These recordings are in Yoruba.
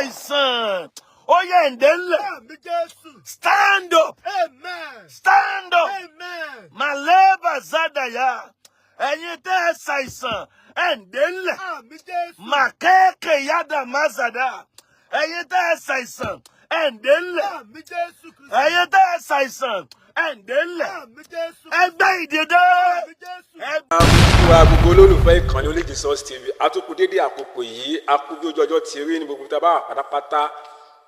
ṣàìsàn, ó yẹ ǹdẹ́ ńlẹ̀. Àmín Jésù. Stand up. Amen. Stand up. Amen. Màlẹ́bà zádàyà, ẹ̀yin tẹ́ ẹ ṣàìsàn, ẹ̀ ǹdẹ́ ńlẹ̀. Àmín Jésù. Màkẹ́kẹ̀ yádà mazàdà, ẹ̀yin tẹ́ ẹ ṣàìsàn, ẹ̀ ǹdẹ́ ńlẹ̀. Àmín Jésù Kristi. Ẹ̀yin tẹ́ ẹ ṣàìsàn, ẹ̀ ǹdẹ́ ńlẹ̀. Àmín Jésù. Ẹgbẹ́ ìdìde. Àmín Jésù. Wa gbogbo olólùfẹ́ ìkànnì Only Jesus TV, atukù dédé àkókò yìí, akú bí ojú ọjọ́ ti rí ní gbogbo tá a bá wà pátápátá,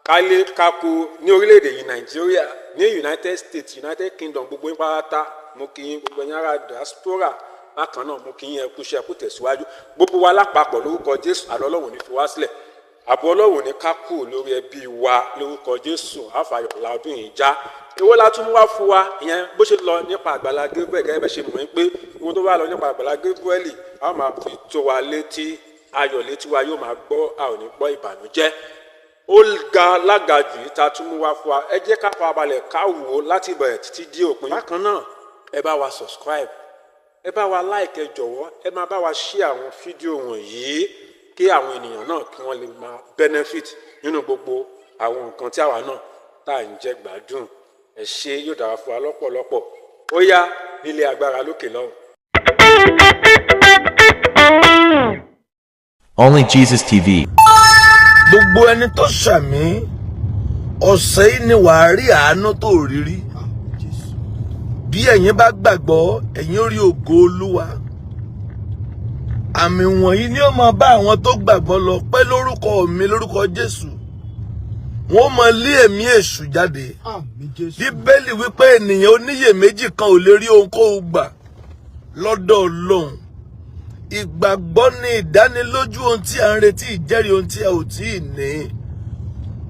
kálé kákó ní orílẹ̀-èdè yìí, Nàìjíríà, ní United States, United Kingdom, gbogbo yín pátá mo kí yín. Gbogbo yín ará diaspora bákan náà, mo kí yín, ẹ kú iṣẹ́, kú tẹ̀síwájú. Gbogbo wa lápapọ̀, lórúkọ Jésù, àlọ́ Ọlọ́run ní fi wá sílẹ̀, àbọ̀ Ọlọ́run ní ká kú lórí ẹbí wa. Lórúkọ Jésù, àfàyọ̀ la ọdún yìí já. Èwo la tún wá fún wa? Ìyẹn bó ṣe lọ nípa Àgbàlá Gabriel. Gẹ́gẹ́ bẹ́ẹ̀ ṣe mọ̀ pé ohun tó bá lọ nípa Àgbàlá Gabriel, a máa fi tó wa létí, ayọ̀ létí wa yóò máa gbọ́, a ò ní gbọ́ ìbànújẹ́. Ó ga lága jù yìí ta tún mú wá fún wa. Ẹ jẹ́ ká farabalẹ̀ ká wò ó láti bẹ̀rẹ̀ títí dé òpin. Bákan náà, ẹ bá wa subscribe, ẹ bá wa like, ẹ jọ̀wọ́, ẹ máa bá wa share àwọn fídíò wọ̀nyí kí àwọn ènìyàn náà kí wọ́n lè máa benefit nínú gbogbo àwọn nǹkan tí àwa náà tá à ń jẹ gbádùn. Ẹ ṣé, yóò dára fún wa lọ́pọ̀lọpọ̀. Ó yá, nílé agbára lókè lọ́hùn. Only Jesus TV. Gbogbo ẹni tó ṣàmì, ọ̀sẹ̀ yìí ni wàá rí àánú tó rí rí. Bí ẹ̀yin bá gbàgbọ́, ẹ̀yin ó rí ògo Olúwa. Àmì wọ̀nyí ni ó máa bá àwọn tó gbàgbọ́ lọ pé lórúkọ mi, lórúkọ Jésù, wọ́n máa lé ẹ̀mí èṣù jáde. Àmín Jésù. Bíbélì wípé ènìyàn oníyèméjì kan ò lè rí ohunkóhun gbà lọ́dọ̀ Ọlọ́run. Ìgbàgbọ́ ni ìdánilójú ohun tí a ń retí, ìjẹ́rìí ohun tí a ò tí ì ní.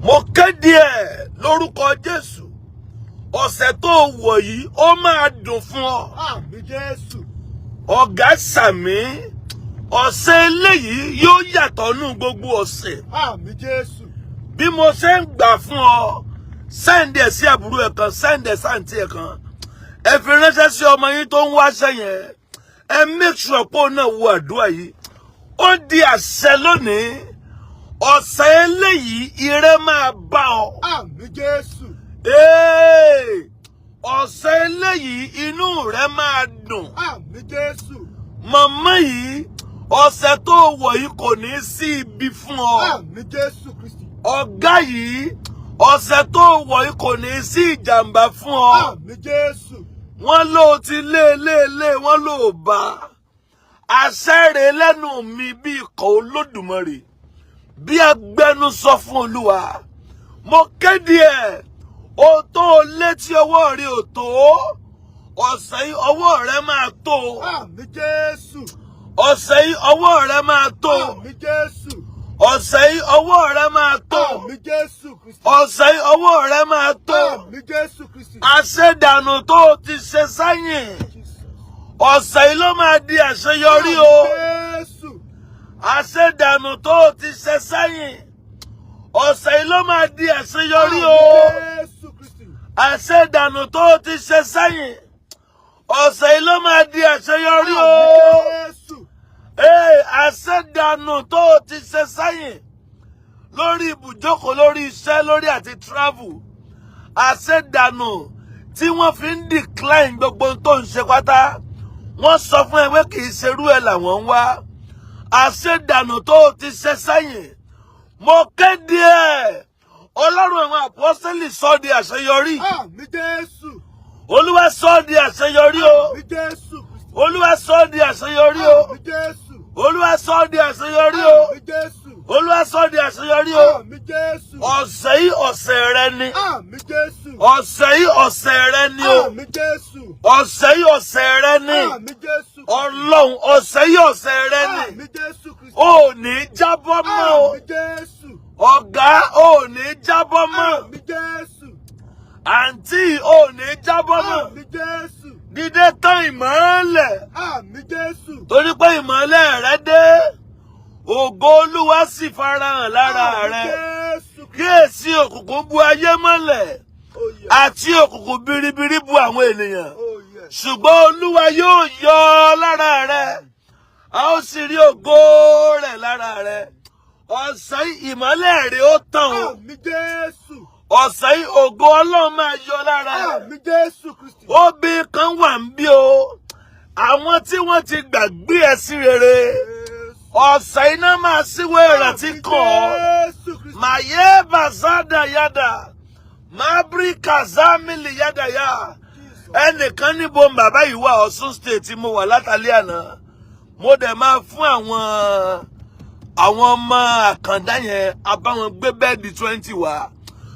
Mo kéde ẹ̀ lórúkọ Jésù, ọ̀sẹ̀ tó wọ̀ yìí, ó máa dùn fún ọ. Àmín Jésù. Ọ̀gá, sàmí, ọ̀sẹ̀ eléyìí yóò yàtọ̀ nù gbogbo ọ̀sẹ̀. Àmín Jésù. Bí mo ṣe ń gbà fún ọ, send ẹ̀ sí àbúrò ẹ̀ kan, send ẹ̀ sáǹtì ẹ̀ kan, ẹ fi ránṣẹ́ sí ọmọ yín tó ń wáṣẹ́ yẹn. Ẹ make sure pé òun náà wo àdúrà yìí. Ó di àṣẹ lónìí, ọ̀sẹ̀ eléyìí, ire máa bá ọ. Àmín Jésù. Ee, ọ̀sẹ̀ eléyìí, inú rẹ máa dùn. Àmín Jésù. Màmá yìí, ọ̀sẹ̀ tó wọ̀ yìí, kò ní sí ibi fún ọ. Àmín Jésù Kristi. Ọ̀gá yìí, ọ̀sẹ̀ tó wọ̀ yìí, kò ní sí ìjàmbá fún ọ. Àmín Jésù. Wọ́n ló ti lé lé lé, wọ́n ló bá àṣẹ rẹ̀ lẹ́nu mi bí ikọ̀ Olódùmarè, bí agbẹnusọ fún Olúwa. Mo kéde ẹ̀, o tó létí ọwọ́ rẹ̀ ò tó, ọ̀sẹ̀ yìí ọwọ́ rẹ̀ máa tó. Àmín Jésù. Ọ̀sẹ̀ yìí, ọwọ́ rẹ̀ máa tó. Àmín Jésù. Ọ̀sẹ̀ yìí, ọwọ́ rẹ̀ máa tó. Àmín Jésù Kristi. Ọ̀sẹ̀ yìí, ọwọ́ rẹ̀ máa tó. Àmín Jésù Kristi. Àṣedànù tó o ti ṣe sẹ́yìn, ọ̀sẹ̀ yìí ló máa di àṣeyọrí o. Àmín Jésù. Àṣedànù tó o ti ṣe sẹ́yìn, ọ̀sẹ̀ yìí ló máa di àṣeyọrí o. Àmín Jésù Kristi. Àṣedànù tó o ti ṣe sẹ́yìn, ọ̀sẹ̀ yìí ló máa di àṣeyọrí o. Àmín Jésù. Ee, àṣedànù tó o ti ṣe sẹ́yìn lórí ibùjókòó, lórí iṣẹ́, lórí àti travel, àṣedànù tí wọ́n fi ń decline gbogbo ohun tó ń ṣe pátá, wọ́n sọ fún ẹ pé kì í ṣerú ẹ làwọn ń wá, àṣedànù tó o ti ṣe sẹ́yìn, mo kéde ẹ̀, Ọlọ́run àwọn àpọ́sẹ́lì sọ di àṣeyọrí. Àmín Jésù. Olúwa sọ di àṣeyọrí o. Àmín Jésù Kristi. Olúwa sọ di àṣeyọrí o. Àmín Jésù. Olúwa sọ di àṣeyọrí o. Àmín Jésù. Olúwa sọ di àṣeyọrí o. Àmín Jésù. Ọ̀sẹ̀ yìí, ọ̀sẹ̀ rẹ ni. Àmín Jésù. Ọ̀sẹ̀ yìí, ọ̀sẹ̀ rẹ ni o. Àmín Jésù. Ọ̀sẹ̀ yìí, ọ̀sẹ̀ rẹ ni. Àmín Jésù. Ọlọ́run, ọ̀sẹ̀ yìí, ọ̀sẹ̀ rẹ ni. Àmín Jésù Kristi. Ò ní jábọ́ mọ́ o. Àmín Jésù. Ọ̀gá, ò ní jábọ́ mọ́. Àmín Jésù. Àǹtí, ò ní jábọ́ mọ́. Àmín Jésù. Dídé tán ìmọ́lẹ̀. Àmín Jésù. Torí pé ìmọ́lẹ̀ rẹ dé, ògo Olúwa sì farahàn lára Àmín rẹ. Jésù. Kíyèsí, òkùnkùn bu ayé mọ́lẹ̀ Oh yes. àti òkùnkùn biribiri bu àwọn ènìyàn, Oh yes. ṣùgbọ́n Olúwa yóò yọ lára rẹ, a ó sì rí ògo rẹ̀ lára rẹ. Ọ̀sẹ̀ yìí ìmọ́lẹ̀ rẹ̀ ó tàn o. Àmín Jésù. Ọ̀sẹ̀ yìí ògo Ọlọ́run máa yọ lára rẹ̀. Àmín Jésù Kristi. Obìnrin kan wà ń bí o. Àwọn tí wọ́n ti gbàgbé ẹ sí rere. Jésù. Ọ̀sẹ̀ iná máa síwé ìrántí kàn ọ́. Jésù Kristi. Màyé bazada yada. Mabri kazamili yada ya. Ẹnìkan níbo bàbá yìí wà? Ọ̀ṣun State mo wà látàlẹ́ àná. Mo dẹ̀ máa fún àwọn ọmọ àkàndá yẹn, a bá wọn gbé bed 20 wá.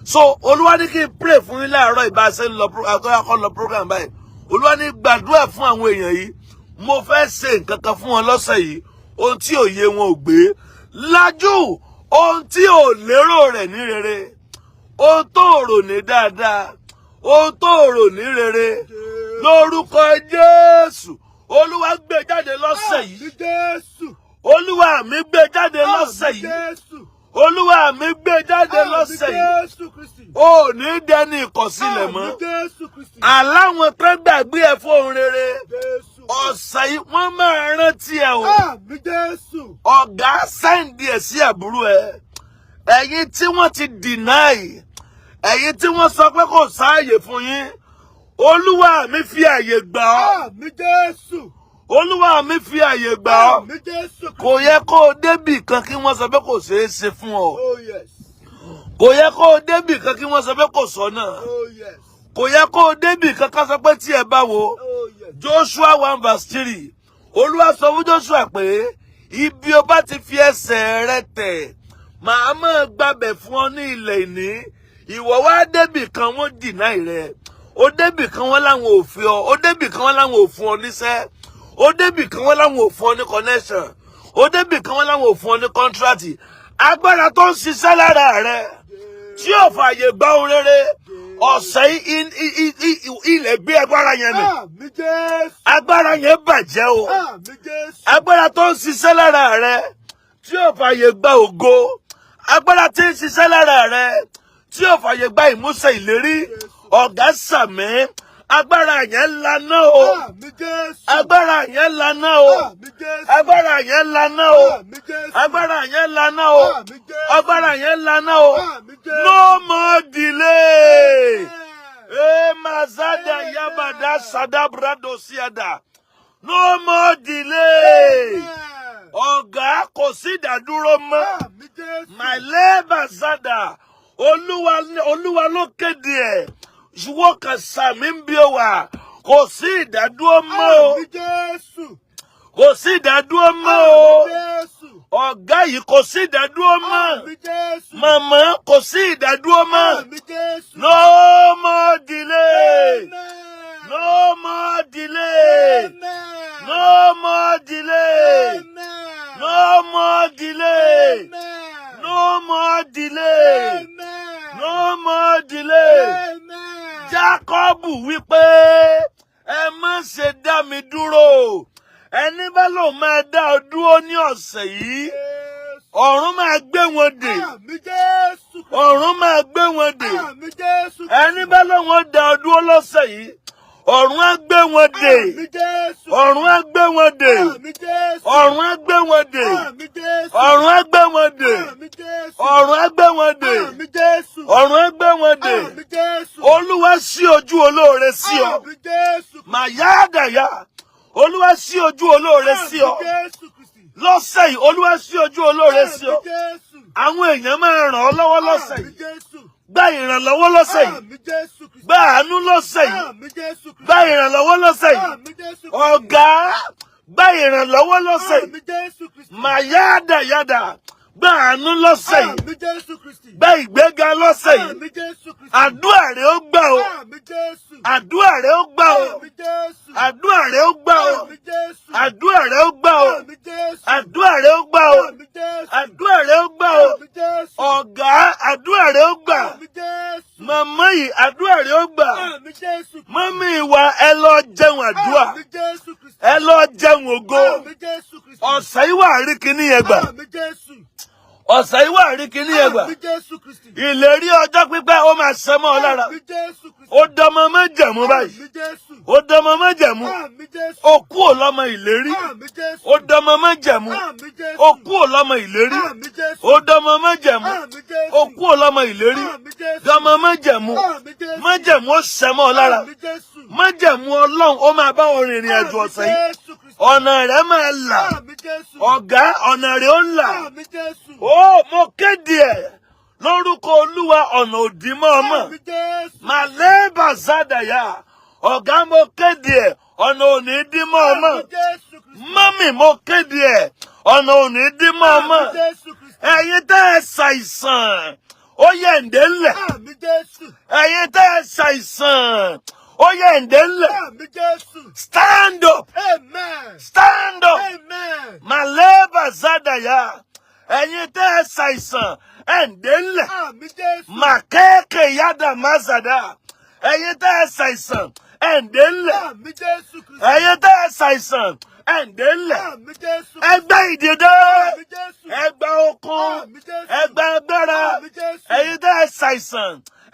So Olúwa ní kí n pray fún yín láàárọ̀ ìbá ṣe ń lọ akọ́ lọ program báyìí. Olúwa ní gbàdúrà fún àwọn èèyàn yìí. Mo fẹ́ ṣe nǹkan kan fún wọn lọ́sẹ̀ yìí. Ohun tí òye wọn ò gbé. Lájú ohun tí ò lérò rẹ̀ ní rere. Ohun tó rò ní dáadáa. Ohun tó rò ní rere. Lórúkọ Jésù. Olúwa gbé jáde lọ́sẹ̀ yìí. Àmín Jésù. Olúwa mi gbé jáde lọ́sẹ̀ Àmín yìí. Jésù. Olúwa mi gbé jáde Àmín lọ́sẹ̀ yìí. Jésù Kristi. O ò ní dẹni ìkọ̀sílẹ̀ mọ́. Àmín Jésù Kristi. Àláwọn tó gbàgbé ẹ fún ohun rere. Jésù. Ọ̀sẹ̀ yìí wọ́n máa rántí ẹ o. Àmín Jésù. Ọ̀gá, send ẹ̀ sí àbúrò ẹ. Ẹ̀yin tí wọ́n ti deny. Ẹ̀yin tí wọ́n sọ pé kò sáàyè fún yín. Olúwa mi fi àyè gbà ọ́. Àmín Jésù. Olúwa mi fi àyè gbà ọ́. Àmín Jésù Kristi. Kò yẹ kó o débì kan kí wọ́n sọ pé kò ṣeé ṣe fún ọ. Oh yes. Kò yẹ kó o débì kan kí wọ́n sọ pé kò sọ́nà. Oh yes. Kò yẹ kó o débì kan ká sọ pé tí ẹ bá wo. Oh yes. Joshua 1:3. Olúwa sọ fún Joshua pé ibi o bá ti fi ẹsẹ̀ rẹ tẹ̀, màá máa gbàbẹ̀ fún ọ ní ilẹ̀ ìní. Ìwọ wá débì kan, wọ́n deny rẹ. Ó débì kan, wọ́n láwọn ò fi ọ. Ó débì kan, wọ́n láwọn ò fún ọ níṣẹ́. Ó débì kan, wọ́n láwọn ò fún ọ ní connection. Ó débì kan, wọ́n láwọn ò fún ọ ní contract. Agbára tó ń ṣiṣẹ́ lára rẹ tí ò fààyè gba ohun rere, ọ̀sẹ̀ yìí ilẹ̀ gbé agbára yẹn mì. Àmín Jésù. Agbára yẹn bàjẹ́ o. Àmín Jésù. Agbára tó ń ṣiṣẹ́ lára rẹ tí ò fààyè gba ògo, agbára tí ń ṣiṣẹ́ lára rẹ tí ò fààyè gba ìmúṣẹ ìlérí, ọ̀gá, sàmì, agbára yẹn laná o. Àmín Jésù. Agbára yẹn laná o. Àmín Jésù. Agbára yẹn laná o. Àmín Jésù. Agbára yẹn laná o. Àmín Jésù. Agbára yẹn laná o. Àmín Jésù. No more delay. Amen. Emazada yabada sadabrado siada. No more delay. Amen. Ọ̀gá, kò sí ìdádúró mọ́. Àmín Jésù. Màlẹ́bàzádà, Olúwa, Olúwa ló kéde ẹ̀. Ìwọ kan sàmì ń bí ó wà. Kò sí ìdádúró mọ́ o. Àmín Jésù. Kò sí ìdádúró mọ́ o. Àmín Jésù. Ọ̀gá yìí, kò sí ìdádúró mọ́. Àmín Jésù. Màmá, kò sí ìdádúró mọ́. Àmín Jésù. No more delay. Amen. No more delay. Amen. No more delay. Amen. No more delay. Amen. No more delay. Amen. No more delay. Amen. Jákọ́bù wípé ẹ má ṣe dá mi dúró. Ẹni bá lòun máa dá ọ dúró ní ọ̀sẹ̀ yìí, Jésù. Ọ̀run máa gbé wọn dè. Àmín Jésù. Ọ̀run máa gbé wọn dè. Àmín Jésù. Ẹni bá lòun ó dá ọ dúró lọ́sẹ̀ yìí, ọ̀run á gbé wọn dè. Àmín Jésù. Ọ̀run á gbé wọn dè. Àmín Jésù. Ọ̀run á gbé wọn dè. Àmín Jésù. Ọ̀run á gbé wọn dè. Àmín Jésù. Ọ̀run á gbé wọn dè. Àmín Jésù. Ọ̀run á gbé wọn dè. Àmín Jésù. Olúwa ṣí ojú olóore sí ọ. Àmín Jésù. Màyáàdàyà. Olúwa ṣí ojú olóore sí ọ. Àmín Jésù Kristi. Lọ́sẹ̀ yìí, Olúwa ṣí ojú olóore sí ọ. Àmín Jésù. Àwọn èèyàn máa ràn ọ́ lọ́wọ́ lọ́sẹ̀ Àmín yìí. Jésù. Gba ìrànlọ́wọ́ lọ́sẹ̀ yìí. Àmín Jésù Kristi. Gba àánú lọ́sẹ̀ yìí. Àmín Jésù Kristi. Gba ìrànlọ́wọ́ lọ́sẹ̀ yìí. Àmín Jésù Kristi. Ọ̀gá, gba ìrànlọ́wọ́ lọ́sẹ̀ yìí. Àmín Jésù Kristi. Màyáàdàyàdà. Gba àánú lọ́sẹ̀ yìí. Àmín Jésù Kristi. Gba ìgbéga lọ́sẹ̀ yìí. Àmín Jésù Kristi. Àdúrà rẹ ó gbà o. Àmín Jésù. Àdúrà rẹ ó gbà o. Àmín Jésù. Àdúrà rẹ ó gbà o. Àmín Jésù. Àdúrà rẹ ó gbà o. Àmín Jésù. Àdúrà rẹ ó gbà o. Àmín Jésù. Àdúrà rẹ ó gbà o. Àmín Jésù. Ọ̀gá, àdúrà rẹ ó gbà. Àmín Jésù. Màmá yìí, àdúrà rẹ ó gbà. Àmín Jésù. Mummy wa, ẹ lọ jẹun àdúrà. Àmín Jésù Kristi. Ẹ lọ jẹun ògo. Àmín Jésù Kristi. Ọ̀sẹ̀ yìí wà rí kíní yẹn gbà. Àmín Jésù. Ọ̀sẹ̀ yìí, wà rí kíní yẹn gbà. Àmín Jésù Kristi. Ìlérí ọjọ́ pípẹ́, ó máa ṣẹ mọ́ ọ lára. Àmín Jésù Kristi. Ó dọmọ májẹ̀mú báyìí. Àmín Jésù. Ó dọmọ májẹ̀mú. Àmín Jésù. Ó kú ò lọ́mọ ìlérí. Àmín Jésù. Ó dọmọ májẹ̀mú. Àmín Jésù. Ó kú ò lọ́mọ ìlérí. Àmín Jésù. Ó dọmọ májẹ̀mú. Àmín Jésù. Ó kú ò lọ́mọ ìlérí. Àmín Jésù. Dọmọ májẹ̀mú. Àmín Jésù. Májẹ̀mú ó ṣẹ mọ́ ọ lára. Àmín Jésù. Májẹ̀mú Ọlọ́run ó máa bá ọ rìnrìn àjò ọ̀sẹ̀ yìí. Jésù Kristi. Ọ̀nà rẹ̀ máa là. Àmín Jésù. Ọ̀gá, ọ̀nà rẹ̀ ó là. Àmín Jésù. Ó, mo kéde ẹ̀ lórúkọ Olúwa, ọ̀nà òdì mọ́ ọmọ. Àmín Jésù. Màlẹ́bà sádàyà, ọ̀gá, mo kéde ẹ̀, ọ̀nà òní dín mọ́ ọmọ. Àmín Jésù Kristi. Mummy, mo kéde ẹ̀, ọ̀nà òní dín mọ́ ọmọ. Àmín Jésù Kristi. Ẹ̀yin tẹ́ ẹ ṣàìsàn, ó yẹ ǹdẹ́ ńlẹ̀. Àmín Jésù. Ẹ̀yin tẹ́ ẹ ṣàìsàn, ó yẹ ǹdẹ́ ńlẹ̀. Àmín Jésù. Stand up. Amen. Stand up. Amen. Màlẹ́bà sádàyà, ẹ̀yin tẹ́ ẹ ṣàìsàn, ẹ̀ ǹdẹ́ ńlẹ̀. Àmín Jésù. Màkẹ́kẹ̀ yádà mazàdà, ẹ̀yin tẹ́ ẹ ṣàìsàn, ẹ̀ ǹdẹ́ ńlẹ̀. Àmín Jésù Kristi. Ẹ̀yin tẹ́ ẹ ṣàìsàn, ẹ̀ ǹdẹ́ ńlẹ̀. Àmín Jésù. Ẹgbẹ́ ìdìde. Àmín Jésù. Ẹgbẹ́ okun. Àmín Jésù. Ẹgbẹ́ agbára. Àmín Jésù. Ẹ̀yin tẹ́ ẹ ṣàìsàn,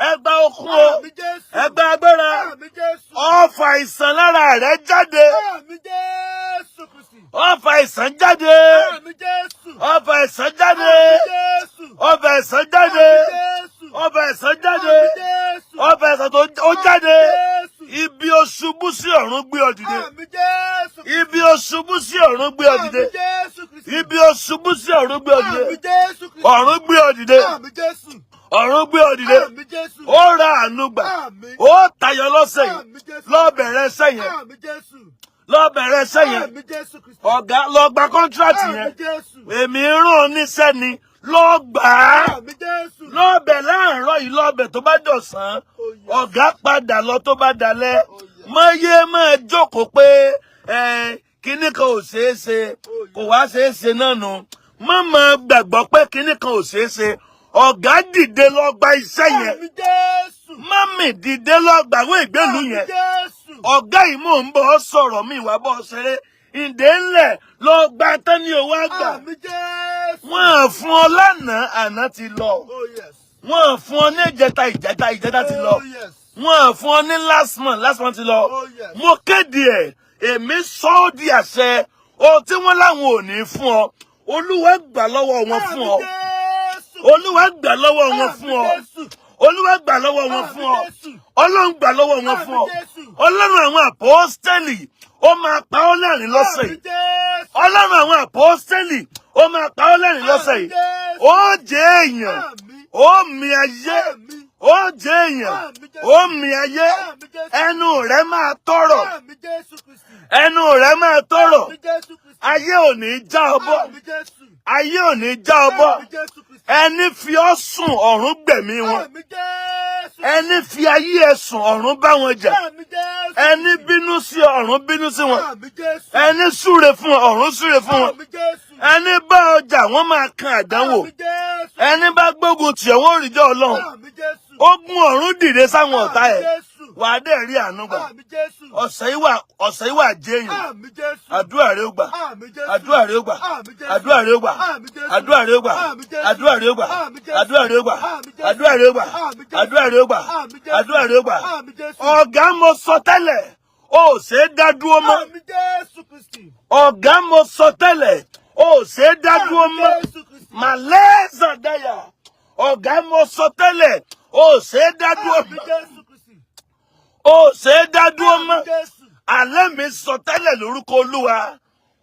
ẹgbẹ́ okun o. Àmín Jésù. Ẹgbẹ́ agbára. Àmín Jésù. Ọfà àìsàn lára rẹ jáde. Àmín Jésù Kristi. Ọfà àìsàn jáde. Àmín Jésù. Ọfà àìsàn jáde. Àmín Jésù. Ọfà àìsàn jáde. Àmín Jésù. Ọfà àìsàn jáde. Àmín Jésù. Ọfà àìsàn tó ó jáde. Jésù. Ibi o ṣubú sí, ọ̀run gbé ọ dìde. Àmín Jésù. Ibi o ṣubú sí, ọ̀run gbé ọ dìde. Àmín Jésù Kristi. Ibi o ṣubú sí, ọ̀run gbé ọ dìde. Àmín Jésù Kristi. Ọ̀run gbé ọ dìde. Àmín Jésù. Ọ̀run gbé ọ dìde. Àmín Jésù. Ó ra àánú gbà. Àmín. Ó tayọ lọ́sẹ̀ yìí. Àmín Jésù. Lọ bẹ̀rẹ̀ iṣẹ́ yẹn. Àmín Jésù. Lọ bẹ̀rẹ̀ iṣẹ́ yẹn. Àmín Jésù Kristi. Ọ̀gá, lọ gba contract yẹn. Àmín Jésù. Èmi rán ọ níṣẹ́ ni, lọ gbà á. Àmín Jésù. Lọ́ọ̀bẹ̀ láàárọ̀ yìí, lọ́ọ̀bẹ̀ tó bá dọ̀sán. Oh, yes. Ọ̀gá, padà lọ tó bá dalẹ̀. Oh, yes. Mọ́yé máa jókòó pé ẹ kinní kan ò ṣeé ṣe, Oh, yes. kò wá ṣeé ṣe náà nù. Má máa gbàgbọ́ pé kinní kan ò ṣeé ṣe. Ọ̀gá, dìde lọ gba iṣẹ́ yẹn. Àmín Jésù. Mummy, dìde lọ gbàwé ìgbélú Àmín yẹn. Jésù. Ọ̀gá yìí, mò ń bọ̀ ọ́ sọ̀rọ̀ mi ìwà bọ́ ṣeré. Ìdè ńlẹ̀, lọ gba tán ní owó àgbà. Àmín Jésù. Wọ́n á fún ọ lánàá, àná ti lọ. Oh yes. Wọ́n á fún ọ ní ìjẹta, ìjẹta, ìjẹta ti lọ. Oh yes. Wọ́n á fún ọ ní last month, last month ti lọ. Oh, yes. Mo kéde ẹ̀, èmi sọ ọ́ di àṣẹ, ohun tí wọ́n láwọn ò ní fún ọ, Olúwa gbà lọ́wọ́ wọn fún ọ. Àmín Jésù. Olúwa gbà lọ́wọ́ wọn fún ọ. Àmín Jésù. Olúwa gbà lọ́wọ́ wọn fún ọ. Àmín Jésù. Ọlọ́run gbà lọ́wọ́ wọn fún ọ. Àmín Jésù. Ọlọ́run àwọn àpọ́stẹ́lì ó máa pa ọ́ lẹ́rìn lọ́sẹ̀ Àmín yìí. Jésù. Ọlọ́run àwọn àpọ́stẹ́lì ó máa pa ọ́ lẹ́rìn lọ́sẹ̀ yìí. Àmín Jésù. Ó jẹ́ èèyàn. Àmín. Ó mi ayé. Àmín. Ó jẹ́ èèyàn. Àmín Jésù. Ó mi ayé. Àmín Jésù. Ẹnu rẹ̀ máa tọrọ. Àmín Jésù Kristi. Ẹnu rẹ̀ máa tọrọ. Àmín Jésù Kristi. Ayé ò ní já ọ bọ́. Àmín Jésù. Ayé ò ní já ọ bọ́. Àmín Jésù Kristi. Ẹni fi ọ́ sùn, ọ̀run gbẹ̀mí wọn. Àmín Jésù. Ẹni fi ayé ẹ sùn, ọ̀run bá wọn jà. Àmín Jésù. Ẹni bínú sí ọ, ọ̀run bínú sí wọn. Àmín Jésù. Ẹni súre fún ọ, ọ̀run súre fún wọn. Àmín Jésù. Ẹni bá ọjà, wọn máa kan àdánwò. Àmín Jésù. Ẹni bá gbógun tì ọ́, wọ́n rìjọ́ Ọlọ́run. Àmín Jésù. Ogun ọ̀run dìde sáwọn ọ̀tá ẹ̀. Àmín Jésù. Wà á dẹ̀ rí àánú gbà. Àmín Jésù. Ọ̀sẹ̀ yìí wà, ọ̀sẹ̀ yìí wà jẹ́yìn. Àmín Jésù. Àdúrà rẹ ó gbà. Àmín Jésù. Àdúrà rẹ ó gbà. Àmín Jésù. Àdúrà rẹ ó gbà. Àmín Jésù. Àdúrà rẹ ó gbà. Àmín Jésù. Àdúrà rẹ ó gbà. Àmín Jésù. Àdúrà rẹ ó gbà. Àmín Jésù. Àdúrà rẹ ó gbà. Àmín Jésù. Àdúrà rẹ ó gbà. Àmín Jésù. Àdúrà rẹ ó gbà. Àmín Jésù. Ọ̀gá, mo sọ tẹ́lẹ̀, o ò ṣe é dá dúró mọ́. Àmín Jésù Kristi. Ọ̀gá, mo sọ tẹ́lẹ̀, o ò ṣe é dá dúró Àmín mọ́. Jésù Kristi. Màlẹ́sàdáyà, ọ̀gá, mo sọ tẹ́lẹ̀, o ò ṣe é dá dúró Àmín mọ́. Jésù Kristi. O ò ṣe é dá dúró Àmín mọ́. Jésù. Alẹ́ mi sọ tẹ́lẹ̀ lórúkọ Olúwa,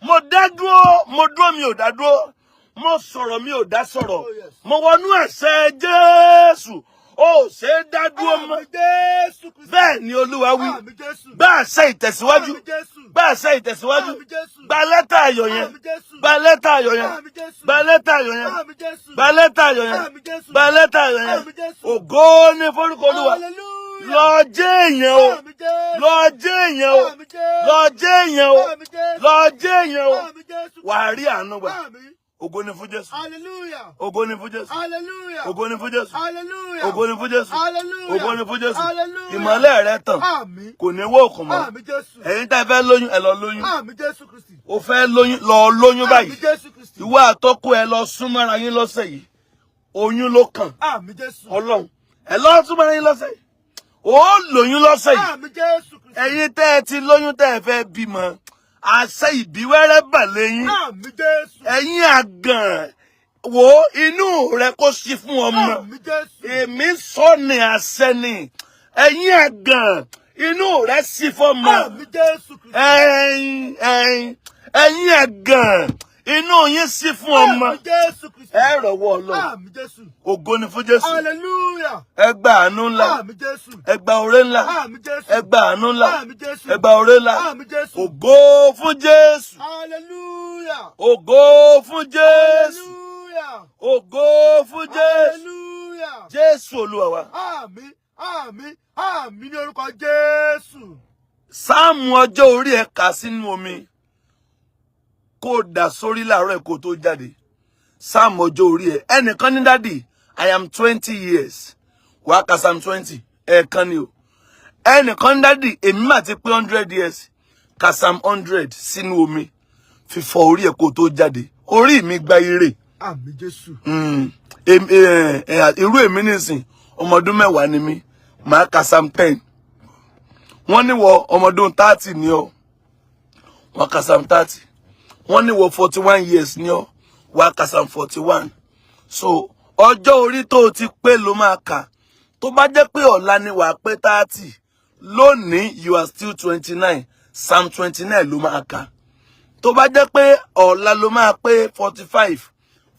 mo dá dúró, mo dúró, mi ò dá dúró, mo sọ̀rọ̀, mi ò dá sọ̀rọ̀. Oh, yes. Mo wọnú ẹ̀ṣẹ̀ Jésù, o ò ṣe é dá dúró mọ́. Àmín Jésù Kristi. Bẹ́ẹ̀ ni Olúwa wí. Àmín Jésù. Gbá àṣẹ ìtẹ̀síwájú. Àmín Jésù. Gbá àṣẹ ìtẹ̀síwájú. Àmín Jésù. Gba lẹ́tà ayọ̀ yẹn. Àmín Jésù. Gba lẹ́tà ayọ̀ yẹn. Àmín Jésù. Gba lẹ́tà ayọ̀ yẹn. Àmín Jésù. Gba lẹ́tà ayọ̀ yẹn. Àmín Jésù. Gba lẹ́tà ayọ̀ yẹn. Àmín Jésù. Ògo ní forúkọ Olúwa. Hallelujah. Lọ jẹ́ èèyàn o. Àmín Jésù. Lọ jẹ́ èèyàn o. Àmín Jésù. Lọ jẹ́ èèyàn o. Àmín Jésù. Lọ jẹ́ èèyàn o. Àmín Jésù. Wàá rí àánú gbà. Àmín. Ògo ni fún Jésù. Hallelujah. Ògo ni fún Jésù. Hallelujah. Ògo ni fún Jésù. Hallelujah. Ògo ni fún Jésù. Hallelujah. Ògo ni fún Jésù. Hallelujah. Ìmọ́lẹ̀ rẹ tàn. Àmín. Kò ní wọ òkun mọ́. Àmín Jésù. Ẹ̀yin tá ẹ fẹ́ lóyún, ẹ lọ lóyún. Àmín Jésù Kristi. O fẹ́ lóyún, lọ lóyún báyìí. Àmín Jésù Kristi. Ìwọ àtọkọ ẹ lọ súnmọ́ra yín lọ́sẹ̀ yìí. Oyún ló kàn. Àmín Jésù. Ọlọ́run. Ẹ lọ súnmọ́ra yín lọ́sẹ̀ yìí. Ó lóyún lọ́sẹ̀ yìí. Àmín Jésù Kristi. Ẹ̀yin tẹ́ ẹ ti lóyún tẹ́ ẹ fẹ́ bímọ. Àṣẹ ìbíwẹ́rẹ́ bà lẹ́yìn. Àmín Jésù. Ẹ̀yin àgàn, wo inú rẹ kó sí fún ọmọ. Àmín Jésù. Èmi sọ ní àṣẹ ni. Ẹ̀yin àgàn, inú rẹ sí fọ́mọ. Àmín Jésù Kristi. Ẹ̀yin àgàn, inú yín sí fún ọmọ. Àmín Jésù Kristi. Ẹ rọ̀wọ́ Ọlọ́run. Àmín Jésù. Ògo ni fún Jésù. Hallelujah. Ẹ gba àánú ńlá. Àmín Jésù. Ẹ gba oore ńlá. Àmín Jésù. Ẹ gba àánú ńlá. Àmín Jésù. Ẹ gba oore ńlá. Àmín Jésù. Ògo fún Jésù. Hallelujah. Ògo fún Jésù. Hallelujah. Ògo fún Jésù. Hallelujah. Jésù Olúwa wa. Àmín, àmín, àmín ní orúkọ Jésù. Sáàmù ọjọ́ orí ẹ̀ kà sínú omi kó o dà sórí láàárọ̀ ẹ̀ kó o tó jáde. Sáàmù ọjọ́ orí ẹ̀, ẹnìkan ní, "Daddy, I am 20 years." Wàá ka Psalm 20 ẹ̀ẹ̀kan ni o. Ẹnìkan ní, "Daddy, èmi mà ti pé 100 years." Ka Psalm 100 sínú omi, fífọ orí ẹ̀ kó o tó jáde. Orí mi gba ire. Àmín Jésù. Irú èmi nìsín, ọmọ ọdún 10 ni mí, màá ka Psalm 10. Wọ́n ní wọ ọmọ ọdún 30 ni ọ́, wọ́n ka Psalm 30. Wọ́n ní wọ 41 years ni ọ́, wọ́n ka Psalm 41. So ọjọ́ orí tó o ti pé ló máa kà. Tó bá jẹ́ pé ọ̀la ni wàá pé 30, lónìí you are still 29, Psalm 29 ló máa kà. Tó bá jẹ́ pé ọ̀la ló máa pé 45,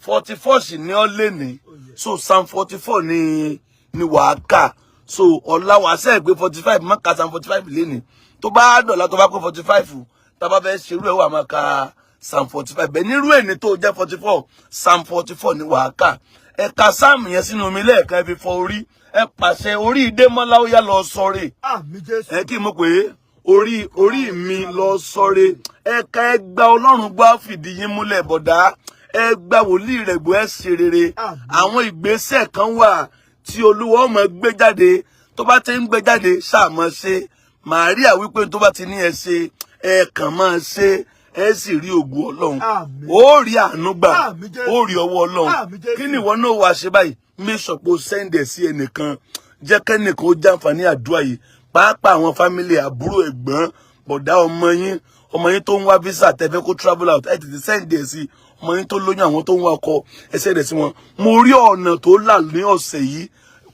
44 sì ní ọ́ lé ní, so Psalm 44 ni wàá kà. So ọ̀la wàá sẹ́ẹ̀ pé 45, má ka Psalm 45 lénìí. Tó bá dọ̀la, tó bá pé 45, tá a bá fẹ́ ṣerú ẹ̀, wà máa ka Psalm 45. Bẹ́ẹ̀ nírú ẹ̀ ní tó jẹ́ 44, Psalm 44 ni wàá kà. Ẹ ka sáàmù yẹn sínú omi lẹ́ẹ̀kan, ẹ fi fọ orí. Ẹ pàṣẹ, orí Démọ́lá, ó yá, lọ sọre. Àmín Jésù. Ẹ kí n mọ̀ pé orí mi lọ sọre. Ẹ ká ẹ gba Ọlọ́run gbọ́, fìdí yín múlẹ̀. Bọ̀dá, ẹ gba wòlíì rẹ̀ gbọ́, ẹ ṣe rere. Àmín. Àwọn ìgbésẹ̀ kan wà tí Olúwa ó máa gbé jáde. Tó bá ti ń gbé jáde, ṣáà máa ṣe. Màríà wípé tó bá ti ní ẹ ṣe, ẹ kàn máa ṣe, ẹ sì rí ògùn Ọlọ́run. Àmín. Ó rí àánú gbà. Àmín Jésù. Ó rí ọwọ́ Ọlọ́run. Àmín Jésù. Kí ni ìwọ náà wàá ṣe báyìí? Make sure pé o send ẹ̀ sí ẹnìkan. Jẹ́ kẹ́nìkan ó jàǹfààní àdúrà yìí, pàápàá àwọn family, àbúrò, ẹ̀gbọ́n, bọ̀dá, ọmọ yín, ọmọ yín tó ń wá visa tẹ́fẹ́ kó travel out, ẹ tètè send ẹ̀ sí. Ọmọ yín tó lóyún, àwọn tó ń wá ọkọ, ẹ send ẹ̀ sí wọn. Mo rí ọ̀nà tó là ní ọ̀sẹ̀ yìí.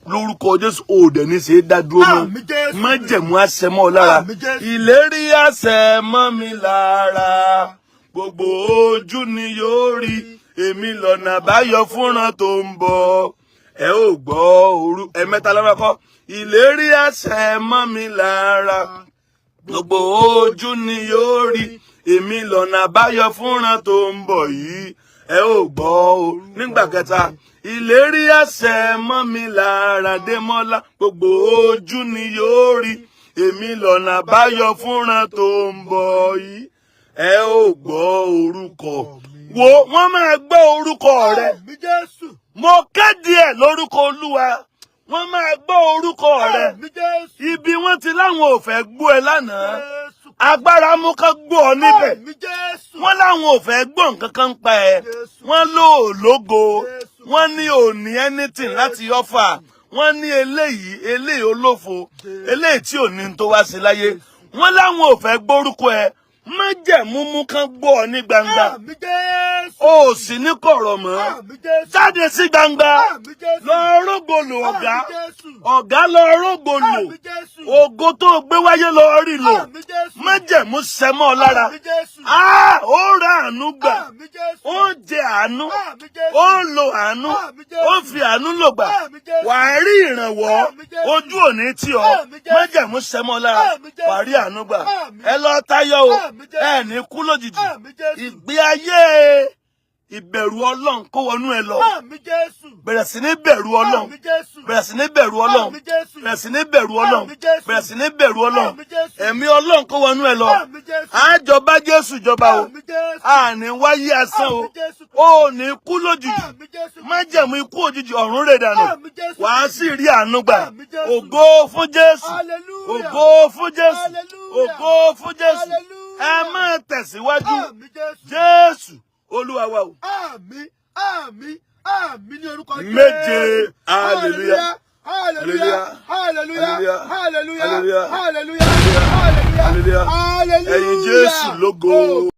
Lórúkọ Jésù, òòdẹ̀ ní ṣe é dá dúró mọ́. Àmín Jésù. Májẹ̀mú àṣẹ mọ́ ọ lára. Àmín Jésù. Ìlérí àṣẹ mọ́ mi lára. Gbogbo ojú ni yóò rí èmi lọ́nà àbáyọ fúnra tó ń bọ̀. Ẹ ò gbọ́ òru ẹ̀mẹ́ta lọ́wọ́ kọ́. Ìlérí àṣẹ mọ́ mi lára. Gbogbo ojú ni yóò rí èmi lọ́nà àbáyọ fúnra tó ń bọ̀ yìí. Ẹ ò gbọ́ o. Nígbà kẹta, ìlérí àṣẹ mọ́ mi lára. Démọ́lá, gbogbo ojú ni yóò rí èmi lọ́nà àbáyọ fúnra tó ń bọ̀ yìí. Ẹ ò gbọ́ orúkọ wo, wọ́n máa gbọ́ orúkọ rẹ. Àmín Jésù. Mo kéde ẹ̀ lórúkọ Olúwa, wọ́n máa gbọ́ orúkọ rẹ. Àmín Jésù. Ibi wọ́n ti láwọn ò fẹ́ gbọ́ ẹ lánàá, Jésù. agbára mú ká gbọ́ ọ níbẹ̀. Àmín Jésù. Wọ́n láwọn ò fẹ́ gbọ́ nǹkan kan pa ẹ. Jésù. Wọ́n lò ó lógo. Jésù. Wọ́n ní ò ní anything láti offer. Wọ́n ní eléyìí, eléyìí olófo, eléyìí tí ò ní tó wá sí láyé. Wọ́n láwọn ò fẹ́ gbórúkọ ẹ. Májẹ̀mú mú kán gbọ́ ọ ní gbangba. Àmín Jésù. O ò sì ní kọ̀rọ̀ mọ́. Àmín Jésù. Jáde sí gbangba. Àmín Jésù. Lọ rógolo, ọ̀gá. Àmín Jésù. Ọ̀gá, lọ rógolo. Àmín Jésù. Ògo tó gbé wáyé, lọ rí lò. Àmín Jésù. Májẹ̀mú sẹmọ́ ọ lára. Àmín Jésù. Ah, ó ra àánú gbà. Àmín Jésù. Ó jẹ àánú. Àmín Jésù. Ó lo àánú. Àmín Jésù. Ó fi àánú lò gbà. Àmín Jésù. Wàá rí ìrànwọ́. Àmín Jésù. Ojú òní tí ọ. Àmín Jésù. Májẹ̀mú sẹmọ́ ọ lára. Àmín Jésù. Wàá rí àánú gbà. Àmín. Ẹ lọ tayọ o. Àmín Jésù. Ẹ ní kú lójijì. Àmín Jésù. Ìgbé ayé. Ìbẹ̀rù Ọlọ́run kó wọnú ẹ lọ. Àmín Jésù. Bẹ̀rẹ̀ sí ní bẹ̀rù Ọlọ́run. Àmín Jésù. Bẹ̀rẹ̀ sí ní bẹ̀rù Ọlọ́run. Àmín Jésù. Bẹ̀rẹ̀ sí ní bẹ̀rù Ọlọ́run. Àmín Jésù. Bẹ̀rẹ̀ sí ní bẹ̀rù Ọlọ́run. Àmín Jésù. Ẹ̀mí Ọlọ́run kó wọnú ẹ lọ. Àmín Jésù. Àjọba Jésù jọba o. Àmín Jésù. Àní wáyé asán o. Àmín Jésù. Ó ní kú lójijì. Àmín Jésù. Májẹ̀mú ikú òjijì ọ̀run rẹ̀ dànù. Àmín Jésù. Wàá sì rí àánú gbà. Àmín Jésù. Ògo fún Jésù. Hallelujah. Ògo fún Jésù. Hallelujah. Ògo fún Jésù. Hallelujah. Ẹ máa tẹ̀síwájú. Àmín Jésù. Jésù Olúwa wa o. Àmín, àmín, àmín ní orúkọ Jésù. Méje. Hallelujah. Hallelujah. Hallelujah. Hallelujah. Hallelujah. Hallelujah. Hallelujah. Hallelujah. Hallelujah. Ẹ̀yin Jésù lógo.